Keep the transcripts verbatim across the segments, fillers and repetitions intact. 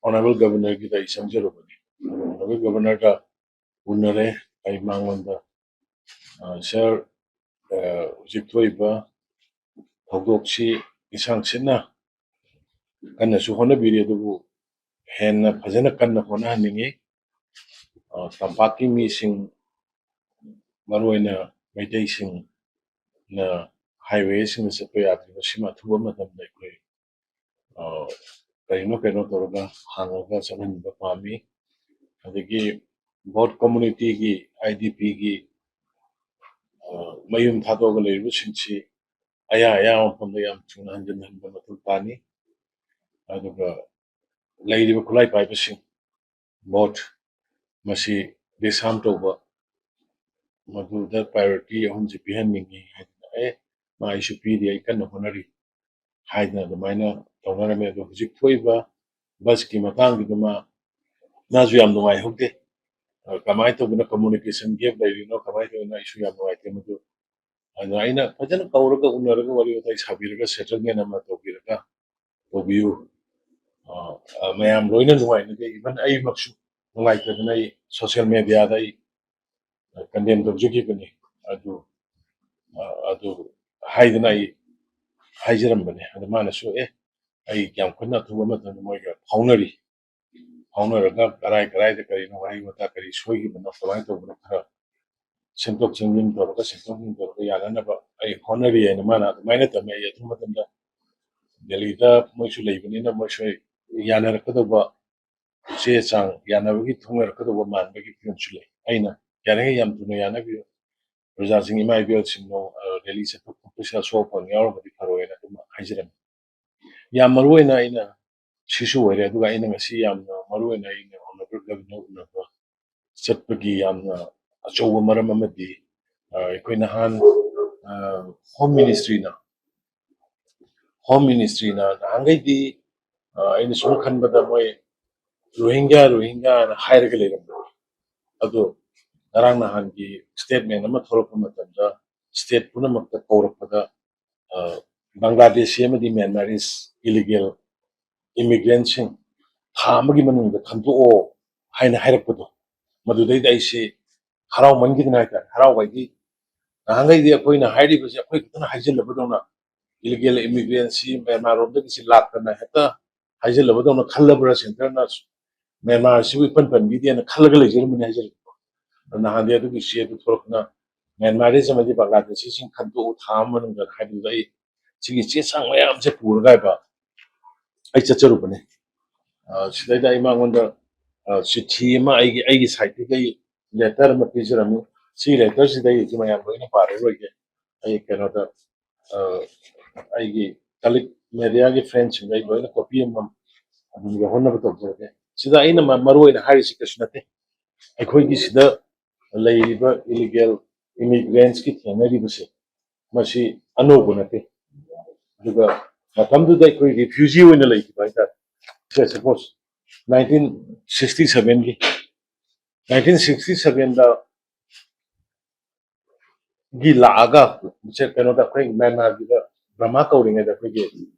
Honorable Governorꯒꯤꯗ ꯑꯩ ꯆꯪꯖꯔꯨꯕꯅꯤ꯫ Honorable Governorꯒ ꯎꯅꯔꯦ꯫ ꯑꯩ ꯃꯉꯣꯟꯗ, "ꯑ, Sir, ꯑ, ꯍꯧꯖꯤꯛ ꯊꯣꯛꯏꯕ ꯊꯧꯗꯣꯛꯁꯤ ꯂꯤꯁꯥꯡ ꯁꯤꯠꯅ ꯀꯟꯅꯁꯨ ꯍꯣꯠꯅꯕꯤꯔꯤ, ꯑꯗꯨꯕꯨ ꯍꯦꯟꯅ ꯐꯖꯅ ꯀꯟꯅ ꯍꯣꯠꯅꯍꯟꯅꯤꯡꯉꯤ꯫ ꯑ, ꯇꯝꯄꯥꯛꯀꯤ ꯃꯤꯁꯤꯡ, ꯃꯔꯨꯑꯣꯏꯅ ꯃꯩꯇꯩꯁꯤꯡꯅ highwayꯁꯤꯡꯗ ꯆꯠꯄ ꯌꯥꯗ꯭ꯔꯤꯕ ꯁꯤꯃ ꯑꯊꯨꯕ ꯃꯇꯝꯗ ꯑꯩꯈꯣꯏ, ꯑ, ꯀꯔꯤꯅꯣ ꯀꯩꯅꯣ ꯇꯧꯔꯒ ꯍꯥꯡꯉꯒ ꯆꯠꯍꯟꯕ ꯄꯥꯝꯃꯤ꯫ ꯑꯗꯒꯤ both communityꯒꯤ, IDPꯒꯤ, ꯑ, ꯃꯌꯨꯝ ꯊꯥꯗꯣꯛꯑꯒ ꯂꯩꯔꯤꯕꯁꯤꯡꯁꯤ ꯑꯌꯥ ꯑꯌꯥꯕ ꯃꯐꯝꯗ ꯌꯥꯝ ꯊꯨꯅ ꯍꯟꯖꯤꯟꯍꯟꯕ ꯃꯊꯧ ꯇꯥꯅꯤ꯫ ꯑꯗꯨꯒ ꯂꯩꯔꯤꯕ ꯈꯨꯠꯂꯥꯏ ꯄꯥꯏꯕꯁꯤꯡ, both, ꯃꯁꯤ disarm ꯇꯧꯕ, ꯃꯗꯨꯗ priority ꯑꯍꯨꯝꯁꯤ ꯄꯤꯍꯟꯅꯤꯡꯉꯤ" ꯍꯥꯏꯗꯅ, "ꯑꯦ, ꯃꯥ ꯑꯩꯁꯨ ꯄꯤꯔꯤ, ꯑꯩ ꯀꯟꯅ ꯍꯣꯠꯅꯔꯤ" ꯍꯥꯏꯗꯅ ꯑꯗꯨꯃꯥꯏꯅ ꯇꯧꯅꯔꯝꯃꯦ꯫ ꯑꯗꯣ ꯍꯧꯖꯤꯛ ꯊꯣꯛꯏꯕ busꯀꯤ ꯃꯇꯥꯡꯒꯤꯗꯨꯃ ꯃꯥꯁꯨ ꯌꯥꯝ ꯅꯨꯡꯉꯥꯏꯍꯧꯗꯦ꯫ ꯑ, ꯀꯃꯥꯏꯅ ꯇꯧꯗꯅ communication gap ꯂꯩꯔꯤꯅꯣ, ꯀꯃꯥꯏꯅ ꯇꯧꯔꯤꯅꯣ, ꯑꯩꯁꯨ ꯌꯥꯝ ꯅꯨꯡꯉꯥꯏꯇꯦ ꯃꯗꯨ꯫ ꯑꯗꯣ ꯑꯩꯅ ꯐꯖꯅ ꯀꯧꯔꯒ ꯎꯅꯔꯒ ꯋꯥꯔꯤ ꯋꯥꯇꯥꯏ ꯁꯥꯕꯤꯔꯒ settlement ꯑꯃ ꯇꯧꯕꯤꯔꯒ, ꯇꯧꯕꯤꯌꯨ꯫ ꯑ, ꯑ, ꯃꯌꯥꯝ ꯂꯣꯏꯅ ꯅꯨꯡꯉꯥꯏꯅꯗꯦ, even ꯑꯩꯃꯛꯁꯨ ꯅꯨꯡꯉꯥꯏꯇꯗꯅ ꯑꯩ social mediaꯗ ꯑꯩ condemn ꯇꯧꯖꯈꯤꯕꯅꯤ꯫ ꯑꯗꯨ, ꯑ, ꯑꯗꯨ ꯍꯥꯏꯗꯅ ꯑꯩ ꯍꯥꯏꯖꯔꯝꯕꯅꯦ꯫ ꯑꯗꯨ ꯃꯥꯅꯁꯨ, "ꯑꯦ, ꯑꯩ ꯌꯥꯝ ꯀꯟꯅ ꯑꯊꯨꯕ ꯃꯇꯝꯗ ꯃꯣꯏꯒ ꯐꯥꯎꯅꯔꯤ, ꯐꯥꯎꯅꯔꯒ ꯀꯔꯥꯏ ꯀꯔꯥꯏꯗ ꯀꯔꯤꯅꯣ, ꯋꯥꯍꯩ ꯋꯥꯇꯥ ꯀꯔꯤ ꯁꯣꯏꯈꯤꯕꯅꯣ, ꯀꯃꯥꯏꯅ ꯇꯧꯕꯅꯣ, ꯈꯔ ꯁꯦꯝꯗꯣꯛ ꯁꯦꯝꯖꯤꯟ ꯇꯧꯔꯒ, ꯁꯦꯝꯗꯣꯛ ꯁꯦꯝꯖꯤꯟ ꯇꯧꯔꯒ ꯌꯥꯅꯅꯕ ꯑꯩ ꯍꯣꯠꯅꯔꯤ" ꯍꯥꯏꯅ ꯃꯥꯅ ꯑꯗꯨꯃꯥꯏꯅ ꯇꯝꯃꯦ꯫ ꯑꯩ ꯑꯊꯨꯕ ꯃꯇꯝꯗ ꯗꯦꯜꯂꯤꯗ ꯃꯣꯏꯁꯨ ꯂꯩꯕꯅꯤꯅ ꯃꯣꯏꯁꯨ ꯌꯥꯅꯔꯛꯀꯗꯧꯕ ꯆꯦ ꯆꯥꯡ ꯌꯥꯅꯕꯒꯤ ꯊꯨꯡꯅꯔꯛꯀꯗꯧꯕ ꯃꯥꯟꯕꯒꯤ ꯐꯤꯕꯝꯁꯨ ꯂꯩ꯫ ꯑꯩꯅ ꯌꯥꯔꯤꯉꯩ ꯌꯥꯝ ꯊꯨꯅ ꯌꯥꯅꯕꯤꯌꯨ꯫ ꯄ꯭ꯔꯖꯥꯁꯤꯡ, ꯏꯃꯥ ꯏꯕꯦꯜꯁꯤꯡꯗꯣ, ꯑ, rally ꯆꯠꯄ ꯈꯣꯠꯄꯁꯤꯗ ꯑꯁꯣꯛ ꯑꯄꯟ ꯌꯥꯎꯔꯝꯃꯗꯤ ꯐꯔꯣꯏꯅ ꯑꯗꯨꯝ ꯍꯥꯏꯖꯔꯝꯃꯤ꯫ ꯌꯥꯝ ꯃꯔꯨ ꯑꯣꯏꯅ ꯑꯩꯅ ꯁꯤꯁꯨ ꯑꯣꯏꯔꯦ, ꯑꯗꯨꯒ ꯑꯩꯅ ꯉꯁꯤ ꯌꯥꯝꯅ ꯃꯔꯨ ꯑꯣꯏꯅ ꯑꯩꯅ Honorable Governor ꯎꯅꯕ ꯆꯠꯄꯒꯤ ꯌꯥꯝꯅ ꯑꯆꯧꯕ ꯃꯔꯝ ꯑꯃꯗꯤ, ꯑ, ꯑꯩꯈꯣꯏ ꯅꯍꯥꯟ, ꯑ, Home Ministryꯅ, Home Ministryꯅ ꯅꯍꯥꯟꯈꯩꯗꯤ, ꯑ, ꯑꯩꯅ ꯁꯨꯝ ꯈꯟꯕꯗ ꯃꯣꯏ ꯔꯣꯍꯤꯡꯒ꯭ꯌꯥ, ꯔꯣꯍꯤꯡꯒ꯭ꯌꯥꯅ ꯍꯥꯏꯔꯒ ꯂꯩꯔꯝꯕꯅꯤ꯫ ꯑꯗꯣ ꯉꯔꯥꯡ ꯅꯍꯥꯟꯒꯤ statement ꯑꯃ ꯊꯣꯛꯂꯛꯄ ꯃꯇꯝꯗ state ꯄꯨꯝꯅꯃꯛꯇ ꯀꯧꯔꯛꯄꯗ, ꯑ, ꯕꯪꯒ꯭ꯂꯥꯗꯦꯁꯤ ꯑꯃꯗꯤ Myanmarese illegal immigrantꯁꯤꯡ ꯊꯥ ꯑꯃꯒꯤ ꯃꯅꯨꯡꯗ ꯈꯟꯗꯣꯛꯑꯣ ꯍꯥꯏꯅ ꯍꯥꯏꯔꯛꯄꯗꯣ, ꯃꯗꯨꯗꯩꯗ ꯑꯩꯁꯦ ꯍꯔꯥꯎꯃꯟꯈꯤꯗꯅ ꯍꯥꯏꯇꯥꯔꯦ꯫ ꯍꯔꯥꯎꯕ ꯍꯥꯏꯗꯤ ꯅꯍꯥꯟꯈꯩꯗꯤ ꯑꯩꯈꯣꯏꯅ ꯍꯥꯏꯔꯤꯕꯁꯦ ꯑꯩꯈꯣꯏ ꯈꯛꯇꯅ ꯍꯥꯏꯖꯤꯜꯂꯕꯗꯧꯅ, ꯏꯂꯤꯒꯦꯜ ꯏꯃꯤꯒ꯭ꯔꯦꯟꯁꯤ ꯃ꯭ꯌꯥꯟꯃꯥꯔ ꯔꯣꯝꯗꯒꯤꯁꯤ ꯂꯥꯛꯇꯅ ꯍꯦꯛꯇ ꯍꯥꯏꯖꯤꯜꯂꯕꯗꯧꯅ ꯈꯜꯂꯕ꯭ꯔꯥ, ꯁꯦꯟꯇꯔꯅ ꯃ꯭ꯌꯥꯟꯃꯥꯔꯁꯤꯕꯨ ꯏꯄꯟ ꯄꯟꯕꯤꯗꯦꯅ ꯈꯜꯂꯒ ꯂꯩꯖꯔꯝꯕꯅꯤ ꯍꯥꯏꯖꯔꯤꯕꯀꯣ꯫ ꯑꯗꯣ ꯅꯍꯥꯟꯗꯤ ꯑꯗꯨꯒꯤ ꯆꯦꯗꯨ ꯊꯣꯛꯂꯛꯇꯅ ꯃ꯭ꯌꯥꯟꯃꯥꯔꯤꯁ ꯑꯃꯗꯤ ꯕꯪꯒ꯭ꯂꯥꯗꯦꯁꯤꯁꯤꯡ ꯈꯟꯗꯣꯛꯎ ꯊꯥ ꯑꯃ ꯃꯅꯨꯡꯗ ꯍꯥꯏꯕꯗꯨꯗ ꯑꯩ ꯁꯤꯒꯤ ꯆꯦ ꯆꯥꯡ ꯃꯌꯥꯝꯁꯦ ꯄꯨꯔꯒ ꯍꯥꯏꯕ ꯑꯩ ꯆꯠꯆꯔꯨꯕꯅꯤ꯫ ꯑ, ꯁꯤꯗꯩꯗ ꯑꯩ ꯃꯉꯣꯟꯗ, ꯑ, ꯆꯤꯊꯤ ꯑꯃ ꯑꯩꯒꯤ, ꯑꯩꯒꯤ ꯁꯥꯏꯠꯇꯒꯤ ꯑꯩ ꯂꯦꯇꯔ ꯑꯃ ꯄꯤꯖꯔꯝꯃꯤ꯫ ꯁꯤ ꯂꯦꯇꯔꯁꯤꯗ ꯑꯩ ꯍꯧꯖꯤꯛ ꯃꯌꯥꯝ ꯂꯣꯏꯅ ꯄꯥꯔꯔꯣꯏꯒꯦ꯫ ꯑꯩ ꯀꯩꯅꯣꯗ, ꯑ, ꯑꯩꯒꯤ ꯀꯂꯤꯛ ꯃꯦꯗꯤꯌꯥꯒꯤ ꯐ꯭ꯔꯦꯟꯁꯤꯡꯗ ꯑꯩ ꯂꯣꯏꯅ ꯀꯣꯄꯤ ꯑꯃꯃꯝ ꯑꯗꯨꯝ ꯌꯧꯍꯟꯅꯕ ꯇꯧꯖꯔꯒꯦ꯫ ꯁꯤꯗ ꯑꯩꯅ ꯃ-, ꯃꯔꯨ ꯑꯣꯏꯅ ꯍꯥꯏꯔꯤꯁꯤ ꯀꯩꯁꯨ ꯅꯠꯇꯦ꯫ ꯑꯩꯈꯣꯏꯒꯤ ꯁꯤꯗ ꯂꯩꯔꯤꯕ ꯏꯂꯤꯒꯦꯜ ꯏꯃꯤꯒ꯭ꯔꯦꯟꯁꯀꯤ ꯊꯦꯡꯅꯔꯤꯕꯁꯦ, ꯃꯁꯤ ꯑꯅꯧꯕ ꯅꯠꯇꯦ꯫ ꯑꯗꯨꯒ ꯃꯇꯝꯗꯨꯗ ꯑꯩꯈꯣꯏ ꯔꯤꯐ꯭ꯌꯨꯖꯤ ꯑꯣꯏꯅ ꯂꯩꯈꯤꯕ ꯍꯥꯏꯇꯥꯔꯦ꯫ ꯁꯦ, ꯁꯄꯣꯁ, ꯅꯥꯏꯟꯇꯤꯟ ꯁꯤꯛꯁꯇꯤ ꯁꯚꯦꯟꯒꯤ, ꯅꯥꯏꯟꯇꯤꯟ ꯁꯤꯛꯁꯇꯤ ꯁꯚꯦꯟꯗ ꯒꯤ ꯂꯥꯛꯑꯒ, ꯁꯦ, ꯀꯩꯅꯣꯗ, ꯑꯩꯈꯣꯏ ꯃ꯭ꯌꯥꯟꯃꯥꯔꯒꯤꯗ ꯕ꯭ꯔꯍꯃꯥ ꯀꯧꯔꯤꯉꯩꯗ ꯑꯩꯈꯣꯏꯒꯤ,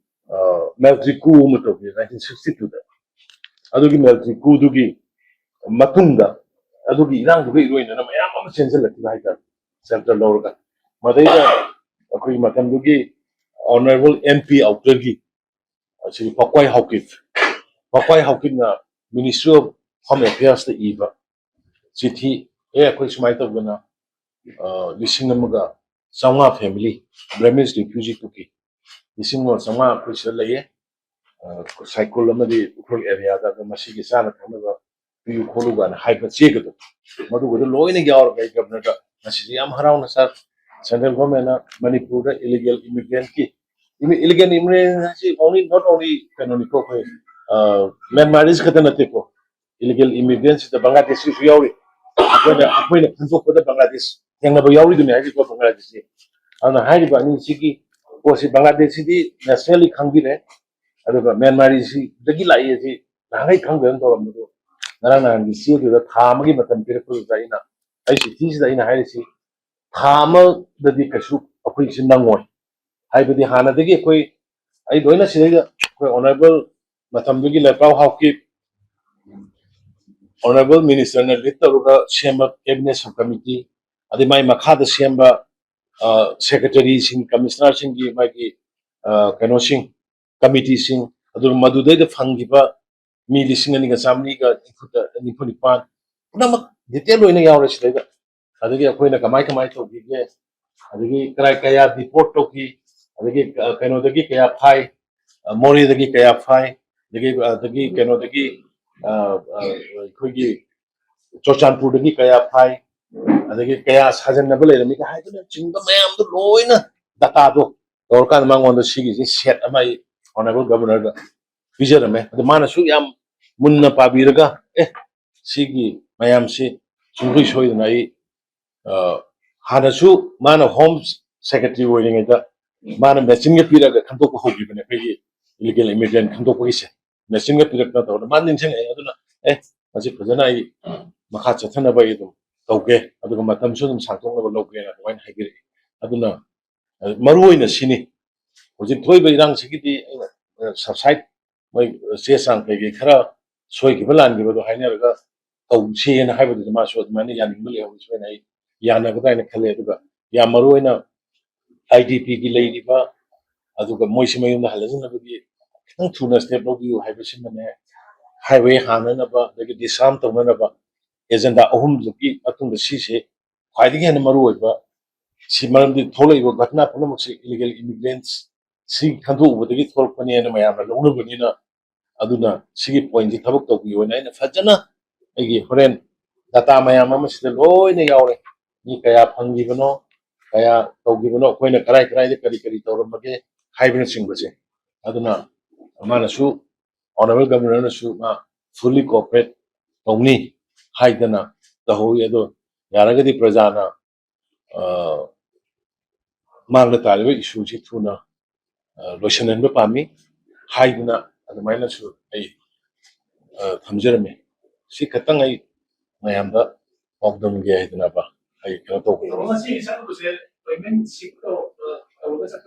ꯑ, ꯃꯦꯜꯇ꯭ꯔꯤ ꯀꯨ ꯑꯃ ꯇꯧꯈꯤ ꯅꯥꯏꯟꯇꯤꯟ ꯁꯤꯛꯁꯇꯤ ꯇꯨꯗ꯫ ꯑꯗꯨꯒꯤ ꯃꯦꯜꯇ꯭ꯔꯤ ꯀꯨꯗꯨꯒꯤ ꯃꯇꯨꯡꯗ, ꯑꯗꯨꯒꯤ ꯏꯔꯥꯡꯗꯨꯒ ꯏꯔꯣꯏꯅꯅ ꯃꯌꯥꯝ ꯑꯃ ꯆꯦꯟꯁꯤꯜꯂꯛꯈꯤꯕ ꯍꯥꯏꯇꯥꯔꯦ, ꯁꯦꯟꯇꯔ ꯂꯧꯔꯒ꯫ ꯃꯗꯩꯗ ꯑꯩꯈꯣꯏꯒꯤ ꯃꯇꯝꯗꯨꯒꯤ ꯑꯣꯅꯔꯦꯕꯜ ꯑꯦꯝ ꯄꯤ ꯑꯥꯎꯇꯔꯒꯤ, ꯑꯁꯤꯒꯤ ꯄꯥꯛꯋꯥꯏ ꯍꯥꯎꯀꯤꯞ, ꯄꯥꯛꯋꯥꯏ ꯍꯥꯎꯀꯤꯞꯅ ꯃꯤꯅꯤꯁꯇ꯭ꯔꯤ ꯑꯣꯐ ꯍꯣꯝ ꯑꯦꯐꯤꯌꯔꯁꯇ ꯏꯕ ꯆꯤꯊꯤ, "ꯑꯦ, ꯑꯩꯈꯣꯏ ꯁꯨꯃꯥꯏꯅ ꯇꯧꯗꯅ, ꯑ, ꯂꯤꯁꯤꯡ ꯑꯃꯒ ꯆꯥꯝꯃꯉꯥ ꯐꯦꯃꯤꯂꯤ, ꯕ꯭ꯔꯃꯤꯁ ꯔꯤꯐ꯭ꯌꯨꯖꯤ ꯄꯨꯈꯤ, ꯂꯤꯁꯤꯡ ꯑꯃ ꯆꯥꯝꯃꯉꯥ ꯑꯩꯈꯣꯏ ꯁꯤꯗ ꯂꯩꯌꯦ, ꯑ, ꯁꯥꯏꯀꯨꯜ ꯑꯃꯗꯤ ꯎꯈ꯭ꯔꯨꯜ ꯑꯦꯔꯤꯌꯥꯗ, ꯑꯗꯣ ꯃꯁꯤꯒꯤ ꯆꯥꯅ ꯊꯛꯅꯕ ꯄꯤꯌꯨ ꯈꯣꯠꯂꯨ" ꯀꯥꯏꯅ ꯍꯥꯏꯕ ꯆꯦꯒꯗꯣ, ꯃꯗꯨꯒꯗꯣ ꯂꯣꯏꯅ ꯌꯥꯎꯔꯒ ꯑꯩ ꯒꯕꯅꯔꯗ ꯉꯁꯤꯁꯦ ꯌꯥꯝ ꯍꯔꯥꯎꯅ, "ꯁꯥꯔ, ꯁꯦꯟꯇ꯭ꯔꯦꯜ ꯒꯣꯔꯃꯦꯟꯅ ꯃꯅꯤꯄꯨꯔꯗ ꯏꯂꯤꯒꯦꯜ ꯏꯃꯤꯒ꯭ꯔꯦꯟꯠꯀꯤ," ꯏꯂꯤꯒꯦꯜ ꯏꯃꯤꯒ꯭ꯔꯦꯟꯠ ꯍꯥꯏꯁꯤ only, not only ꯀꯩꯅꯣꯅꯤꯀꯣ, ꯑꯩꯈꯣꯏ, ꯑ, ꯃ꯭ꯌꯥꯟꯃꯥꯔꯤꯁ ꯈꯛꯇ ꯅꯠꯇꯦꯀꯣ, ꯏꯂꯤꯒꯦꯜ ꯏꯃꯤꯒ꯭ꯔꯦꯟꯠꯁꯤꯗ ꯕꯪꯒ꯭ꯂꯥꯗꯦꯁꯤꯁꯨ ꯌꯥꯎꯔꯤ꯫ ꯑꯩꯈꯣꯏꯅ, ꯑꯩꯈꯣꯏꯅ ꯈꯟꯗꯣꯛꯄꯗ ꯕꯪꯒ꯭ꯂꯥꯗꯦꯁ ꯊꯦꯡꯅꯕ ꯌꯥꯎꯔꯤꯗꯨꯅꯤ ꯍꯥꯏꯔꯤꯕ ꯕꯪꯒ꯭ꯂꯥꯗꯦꯁꯁꯤ꯫ ꯑꯗꯨꯅ ꯍꯥꯏꯔꯤꯕ ꯑꯅꯤꯁꯤꯒꯤ ꯄꯣꯠꯁꯤ, ꯕꯪꯒ꯭ꯂꯥꯗꯦꯁꯁꯤꯗꯤ ꯅꯦꯁꯅꯦꯜꯂꯤ ꯈꯪꯕꯤꯔꯦ, ꯑꯗꯨꯒ ꯃ꯭ꯌꯥꯟꯃꯥꯔꯤꯁꯤꯗꯒꯤ ꯂꯥꯛꯏ ꯑꯁꯤ ꯅꯍꯥꯟꯈꯩ ꯈꯪꯗꯅ ꯇꯧꯔꯝꯕꯗꯣ, ꯉꯔꯥꯡ ꯅꯍꯥꯟꯒꯤ ꯆꯦꯗꯨꯗ ꯊꯥ ꯑꯃꯒꯤ ꯃꯇꯝ ꯄꯤꯔꯛꯄꯗꯨꯗ ꯑꯩꯅ, ꯑꯩ ꯆꯤꯊꯤꯁꯤꯗ ꯑꯩꯅ ꯍꯥꯏꯔꯤꯁꯤ, ꯊꯥ ꯑꯃꯗꯗꯤ ꯀꯩꯁꯨ ꯑꯩꯈꯣꯏꯁꯤ ꯅꯪꯉꯣꯏ꯫ ꯍꯥꯏꯕꯗꯤ ꯍꯥꯟꯅꯗꯒꯤ ꯑꯩꯈꯣꯏ, ꯑꯩ ꯂꯣꯏꯅ ꯁꯤꯗꯩꯗ ꯑꯩꯈꯣꯏ ꯑꯣꯅꯔꯦꯕꯜ ꯃꯇꯝꯗꯨꯒꯤ ꯂꯩꯄꯥꯎ ꯍꯥꯎꯀꯤꯞ, Honourable Minister ꯅ lead ꯇꯧꯔꯒ ꯁꯦꯝꯕ cabinet sub committee, ꯑꯗꯩ ꯃꯥꯏ ꯃꯈꯥꯗ ꯁꯦꯝꯕ, ꯑ, secretary ꯁꯤꯡ, commissioner ꯁꯤꯡꯒꯤ ꯃꯥꯒꯤ, ꯑ, ꯀꯩꯅꯣꯁꯤꯡ, committee ꯁꯤꯡ, ꯑꯗꯨꯒ ꯃꯗꯨꯗꯩꯗ ꯐꯪꯈꯤꯕ ꯃꯤ ꯂꯤꯁꯤꯡ ꯑꯅꯤꯒ ꯆꯥꯃꯔꯤꯒ ꯅꯤꯐꯨ, ꯅꯤꯐꯨ ꯅꯤꯄꯥꯟ ꯄꯨꯝꯅꯃꯛ detail ꯑꯣꯏꯅ ꯌꯥꯎꯔꯦ ꯁꯤꯗꯩꯗ꯫ ꯑꯗꯒꯤ ꯑꯩꯈꯣꯏꯅ ꯀꯃꯥꯏ ꯀꯃꯥꯏ ꯇꯧꯈꯤꯒꯦ, ꯑꯗꯒꯤ ꯀꯗꯥꯏ ꯀꯌꯥ deport ꯇꯧꯈꯤ, ꯑꯗꯒꯤ, ꯑ, ꯀꯩꯅꯣꯗꯒꯤ ꯀꯌꯥ ꯐꯥꯏ, ꯑ, ꯃꯣꯔꯦꯗꯒꯤ ꯀꯌꯥ ꯐꯥꯏ, ꯑꯗꯒꯤ, ꯑꯗꯒꯤ ꯀꯩꯅꯣꯗꯒꯤ, ꯑ, ꯑ, ꯑꯩꯈꯣꯏꯒꯤ ꯆꯨꯔꯆꯥꯟꯄꯨꯔꯗꯒꯤ ꯀꯌꯥ ꯐꯥꯏ, ꯑꯗꯒꯤ ꯀꯌꯥ ꯁꯥꯖꯟꯅꯕ ꯂꯩꯔꯝꯃꯤꯒ ꯍꯥꯏꯗꯨꯅꯆꯤꯡꯕ ꯃꯌꯥꯝꯗꯣ ꯂꯣꯏꯅ data ꯗꯣ ꯇꯧꯔꯀꯥꯟꯗ ꯃꯉꯣꯟꯗ ꯁꯤꯒꯤꯁꯦ set ꯑꯃ ꯑꯩ Honourable Governor ꯗ ꯄꯤꯖꯔꯝꯃꯦ꯫ ꯑꯗꯨ ꯃꯥꯅꯁꯨ ꯌꯥꯝ ꯃꯨꯟꯅ ꯄꯥꯕꯤꯔꯒ, "ꯑꯦ, ꯁꯤꯒꯤ ꯃꯌꯥꯝꯁꯤ ꯁꯨꯡꯁꯣꯏ ꯁꯣꯏꯗꯅ ꯑꯩ, ꯑ, ꯍꯥꯟꯅꯁꯨ ꯃꯥꯅ Home Secretary ꯑꯣꯏꯔꯤꯉꯩꯗ ꯃꯥꯅ machine ꯒ ꯄꯤꯔꯒ ꯈꯟꯗꯣꯛꯄ ꯍꯧꯈꯤꯕꯅꯦ, ꯑꯩꯈꯣꯏꯒꯤ illegal immigrant ꯈꯟꯗꯣꯛꯄꯒꯤꯁꯦ꯫ Machine ꯒ ꯄꯤꯔꯛꯇꯅ ꯇꯧꯔꯒ ꯃꯥ ꯅꯤꯡꯁꯤꯡꯉꯛꯑꯦ꯫ ꯑꯗꯨꯅ, ꯑꯦ, ꯃꯁꯤ ꯐꯖꯅ ꯑꯩ ꯃꯈꯥ ꯆꯠꯊꯅꯕ ꯑꯩ ꯑꯗꯨꯝ ꯇꯧꯒꯦ, ꯑꯗꯨꯒ ꯃꯇꯝꯁꯨ ꯑꯗꯨꯝ ꯁꯥꯡꯗꯣꯛꯅꯕ ꯂꯧꯒꯦꯅ ꯑꯗꯨꯃꯥꯏꯅ ꯍꯥꯏꯕꯤꯔꯛꯑꯦ꯫ ꯑꯗꯨꯅ, ꯑ, ꯃꯔꯨ ꯑꯣꯏꯅ ꯁꯤꯅꯤ꯫ ꯍꯧꯖꯤꯛ ꯊꯣꯛꯏꯕ ꯏꯔꯥꯡꯁꯤꯒꯤꯗꯤ ꯑꯩꯅ, ꯑ, subside, ꯃꯣꯏ ꯆꯦ ꯆꯥꯡ ꯀꯩꯀꯩ ꯈꯔ ꯁꯣꯏꯈꯤꯕ ꯂꯥꯟꯈꯤꯕꯗꯣ ꯍꯥꯏꯅꯔꯒ ꯇꯧꯁꯦꯅ ꯍꯥꯏꯕꯗꯨꯗ ꯃꯥꯁꯨ ꯑꯗꯨꯃꯥꯏꯅ ꯌꯥꯅꯤꯡꯕ ꯂꯩꯍꯧꯔꯤ꯫ ꯁꯣꯏꯅ ꯑꯩ ꯌꯥꯅꯒꯗ꯭ꯔꯥ ꯍꯥꯏꯅ ꯈꯜꯂꯦ꯫ ꯑꯗꯨꯒ ꯌꯥꯝ ꯃꯔꯨ ꯑꯣꯏꯅ IDP ꯒꯤ ꯂꯩꯔꯤꯕ, ꯑꯗꯨꯒ ꯃꯣꯏꯁꯤ ꯃꯌꯨꯝꯗ ꯍꯜꯂꯛꯅꯕꯒꯤ ꯈꯤꯇꯪ ꯊꯨꯅ step ꯂꯧꯕꯤꯌꯨ ꯍꯥꯏꯕꯁꯤꯃꯅꯦ, highway ꯍꯥꯡꯅꯅꯕ, ꯑꯗꯒꯤ disarm ꯇꯧꯅꯅꯕ agenda ꯑꯍꯨꯝꯗꯨꯒꯤ ꯃꯇꯨꯡꯗ ꯁꯤꯁꯦ ꯈ꯭ꯋꯥꯏꯗꯒꯤ ꯍꯦꯟꯅ ꯃꯔꯨ ꯑꯣꯏꯕ꯫ ꯁꯤ ꯃꯔꯝꯗꯤ ꯊꯣꯛꯂꯛꯏꯕ ꯘꯇꯅꯥ ꯄꯨꯝꯅꯃꯛꯁꯤ illegal immigrants ꯁꯤ ꯈꯟꯗꯣꯛꯎꯕꯗꯒꯤ ꯊꯣꯛꯂꯛꯄꯅꯦꯅ ꯃꯌꯥꯝꯅ ꯂꯧꯅꯕꯅꯤꯅ, ꯑꯗꯨꯅ ꯁꯤꯒꯤ point ꯁꯤ ꯊꯕꯛ ꯇꯧꯕꯤꯌꯣꯅ ꯑꯩꯅ ꯐꯖꯅ ꯑꯩꯒꯤ ꯍꯣꯔꯦꯟ data ꯃꯌꯥꯝ ꯑꯃ ꯁꯤꯗ ꯂꯣꯏꯅ ꯌꯥꯎꯔꯦ꯫ ꯃꯤ ꯀꯌꯥ ꯐꯪꯈꯤꯕꯅꯣ, ꯀꯌꯥ ꯇꯧꯈꯤꯕꯅꯣ, ꯑꯩꯈꯣꯏꯅ ꯀꯗꯥꯏ ꯀꯗꯥꯏꯗ ꯀꯔꯤ ꯀꯔꯤ ꯇꯧꯔꯝꯕꯒꯦ ꯍꯥꯏꯕꯅꯆꯤꯡꯕꯁꯦ꯫ ꯑꯗꯨꯅ ꯃꯥꯅꯁꯨ, Honourable Governor ꯅꯁꯨ ꯃꯥ fully cooperate ꯇꯧꯅꯤ ꯍꯥꯏꯗꯅ ꯇꯧꯍꯧꯋꯤ꯫ ꯑꯗꯣ ꯌꯥꯔꯒꯗꯤ ꯄ꯭ꯔꯖꯥꯅ, ꯑ, ꯃꯥꯡꯗ ꯇꯥꯔꯤꯕ issue ꯁꯤ ꯊꯨꯅ, ꯑ, ꯂꯣꯏꯁꯤꯟꯍꯟꯕ ꯄꯥꯝꯃꯤ ꯍꯥꯏꯗꯨꯅ ꯑꯗꯨꯃꯥꯏꯅꯁꯨ ꯑꯩ, ꯑ, ꯊꯝꯖꯔꯝꯃꯤ꯫ ꯁꯤ ꯈꯛꯇꯪ ꯑꯩ ꯃꯌꯥꯝꯗ ꯄꯥꯎꯗꯝꯒꯦ ꯍꯥꯏꯗꯅꯕ ꯑꯩ ꯀꯩꯅꯣ ꯇꯧꯕꯅꯤ꯫ ꯉꯁꯤ ꯆꯠꯂꯨꯕꯁꯦ appointment seek ꯇꯧꯔ-, ꯇꯧꯔꯒ ꯆꯠꯄ